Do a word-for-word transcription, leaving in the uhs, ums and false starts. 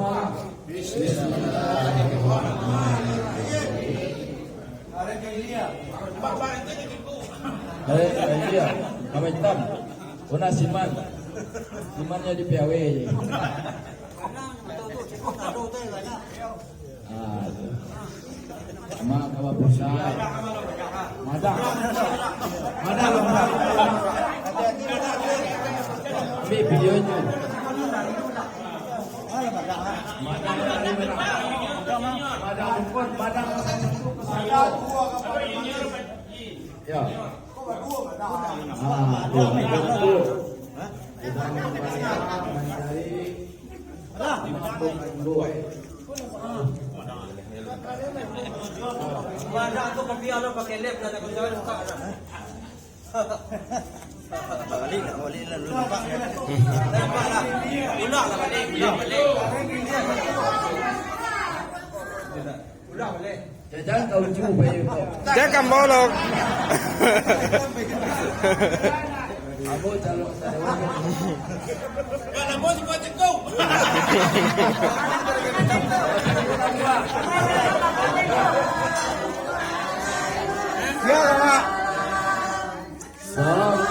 Bismillahirrahmanirrahim. Eh, eh, iya, nama hitam. Kona siman. Simannya di P A W. Ah, tu. Mak ka bapusa. Madah. Madah, madah. Ambil videonyo. Madah, madah. Madah, madah. Ya. Ah, tu, tu, tu. Kita mencari. Balik, nak balik lah, dulu nampak. Nampak lah. Ulang lah balik, ulang balik. Ulang balik. Jangan kau uju, baik kau. Jangan bolong. Ambo calon. Kalau mau sih kau cekung. Ya, Pak. Salam.